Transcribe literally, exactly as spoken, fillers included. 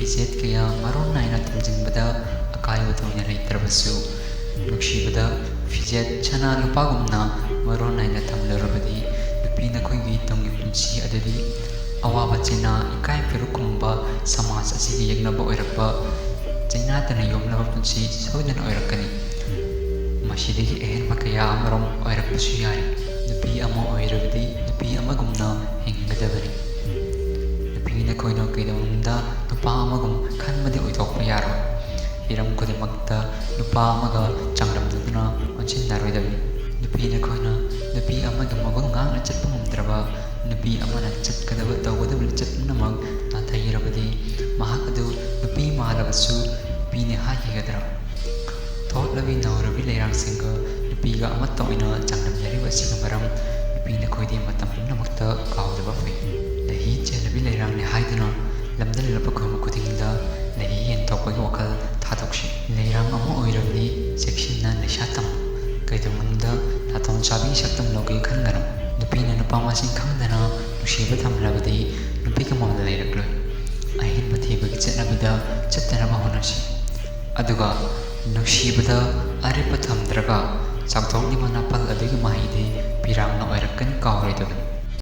ꯐꯤꯖꯦꯠ ꯀꯌꯥ ꯃꯔꯣꯟ ꯅꯥꯏꯅ ꯊꯝꯖꯤꯟꯕꯗ ꯑꯀꯥꯏꯕ ꯊꯣꯏꯅ ꯂꯩꯇ꯭ꯔꯕꯁꯨ, ꯅꯨꯡꯁꯤꯕꯗ ꯐꯤꯖꯦꯠ ꯁꯅꯥ ꯂꯨꯄꯥꯒꯨꯝꯅ ꯃꯔꯣꯟ ꯅꯥꯏꯅ ꯊꯝꯂꯨꯔꯕꯗꯤ ꯅꯨꯄꯤ ꯅꯈꯣꯏꯒꯤ ꯇꯨꯡꯒꯤ ꯄꯨꯟꯁꯤ ꯑꯗꯨꯗꯤ ꯑꯋꯥꯕ ꯆꯩꯅꯥ, ꯏꯀꯥꯏ ꯐꯤꯔꯨꯛꯀꯨꯝꯕ ꯁꯃꯥꯖ ꯑꯁꯤꯒꯤ ꯌꯦꯛꯅꯕ ꯑꯣꯏꯔꯛꯄ ꯆꯩꯅꯥꯗꯅ ꯌꯣꯝꯂꯕ ꯄꯨꯟꯁꯤ ꯁꯣꯏꯗꯅ ꯑꯣꯏꯔꯛꯀꯅꯤ꯫ ꯃꯁꯤꯗꯒꯤ ꯑꯍꯦꯟꯕ ꯀꯌꯥ ꯑꯃꯔꯣꯝ ꯑꯣꯏꯔꯛꯄꯁꯨ ꯌꯥꯏ꯫ ꯅꯨꯄꯤ ꯑꯃ ꯑꯣꯏꯔꯕꯗꯤ ꯅꯨꯄꯤ ꯑꯃꯒꯨꯝꯅ ꯍꯤꯡꯒꯗꯕꯅꯤ꯫ ꯅꯨꯄꯤ ꯅꯈꯣꯏꯅ ꯀꯩꯗꯧꯅꯨꯡꯗ ꯅꯨꯄꯥ ꯑꯃꯒꯨꯝ ꯈꯟꯕꯗꯤ ꯑꯣꯏꯊꯣꯛꯄ ꯌꯥꯔꯣꯏ꯫ ꯍꯤꯔꯝ ꯈꯨꯗꯤꯡꯃꯛꯇ ꯅꯨꯄꯥ ꯑꯃꯒ ꯆꯥꯡꯗꯝꯅꯗꯨꯅ ꯑꯣꯟꯁꯤꯟꯅꯔꯣꯏꯗꯕꯅꯤ꯫ ꯅꯨꯄꯤ ꯅꯈꯣꯏꯅ ꯅꯨꯄꯤ ꯑꯃꯒꯤ ꯃꯒꯨꯟ ꯉꯥꯛꯅ ꯆꯠꯄ ꯉꯝꯗ꯭ꯔꯕ, ꯅꯨꯄꯤ ꯑꯃꯅ ꯆꯠꯀꯗꯕ ꯇꯧꯒꯗꯕ ꯂꯤꯆꯠ ꯄꯨꯝꯅꯃꯛ ꯅꯥꯊꯩꯔꯕꯗꯤ ꯃꯍꯥꯛ ꯑꯗꯨ ꯅꯨꯄꯤ ꯃꯥꯜꯂꯕꯁꯨ ꯅꯨꯄꯤꯅꯤ ꯍꯥꯏꯈꯤꯒꯗ꯭ꯔꯥ? ꯊꯣꯠꯂꯕꯤ ꯅꯧꯔꯕꯤ ꯂꯩꯔꯥꯡꯁꯤꯡꯒ ꯅꯨꯄꯤꯒ ꯑꯃꯠꯇ ꯑꯣꯏꯅ ꯆꯥꯡꯗꯝꯅꯔꯤꯕ ꯑꯁꯤꯒꯤ ꯃꯔꯝ ꯅꯨꯄꯤ ꯅꯈꯣꯏꯗꯤ ꯃꯇꯝ ꯄꯨꯝꯅꯃꯛꯇ ꯀꯥꯎꯗꯕ ꯐꯩ꯫ ꯂꯩꯍꯤ ꯆꯦꯜꯂꯕꯤ ꯂꯩꯔꯥꯡꯅꯤ ꯍꯥꯏꯗꯨꯅ ꯂꯝꯗ ꯂꯦꯜꯂꯛꯄ ꯈꯨꯗꯤꯡꯗ ꯂꯩꯍꯤ ꯍꯦꯟꯗꯣꯛꯄꯒꯤ ꯋꯥꯈꯜ ꯊꯥꯗꯣꯛꯁꯤ꯫ ꯂꯩꯔꯥꯡ ꯑꯃ ꯑꯣꯏꯔꯕꯗꯤ ꯆꯦꯛꯁꯤꯟꯅ ꯅꯤꯁꯥ ꯇꯝꯃꯨ꯫ ꯀꯩꯗꯧꯅꯨꯡꯗ ꯅꯥꯇꯣꯟ ꯆꯥꯕꯤ ꯁꯛꯇꯝ ꯂꯧꯒꯦ ꯈꯟꯒꯅꯨ꯫ ꯅꯨꯄꯤꯅ ꯅꯨꯄꯥ ꯃꯁꯤꯡ ꯈꯪꯗꯅ ꯅꯨꯡꯁꯤꯕ ꯊꯝꯂꯕꯗꯤ ꯅꯨꯄꯤꯒ ꯃꯥꯟꯅ ꯂꯩꯔꯛꯂꯣꯏ꯫ ꯑꯍꯦꯟꯕ ꯊꯤꯕꯒꯤ ꯆꯠꯅꯕꯤꯗ ꯆꯠꯇꯅꯕ ꯍꯣꯠꯅꯁꯤ꯫ ꯑꯗꯨꯒ ꯅꯨꯡꯁꯤꯕꯗ ꯑꯔꯦꯞꯄ ꯊꯝꯗ꯭ꯔꯒ ꯆꯥꯎꯊꯣꯛꯂꯤꯕ ꯅꯥꯄꯜ ꯑꯗꯨꯒꯤ ꯃꯍꯩꯗꯤ ꯄꯤꯔꯥꯡꯅ ꯑꯣꯏꯔꯛꯀꯅꯤ ꯀꯥꯎꯔꯣꯏꯗꯕꯅꯤ꯫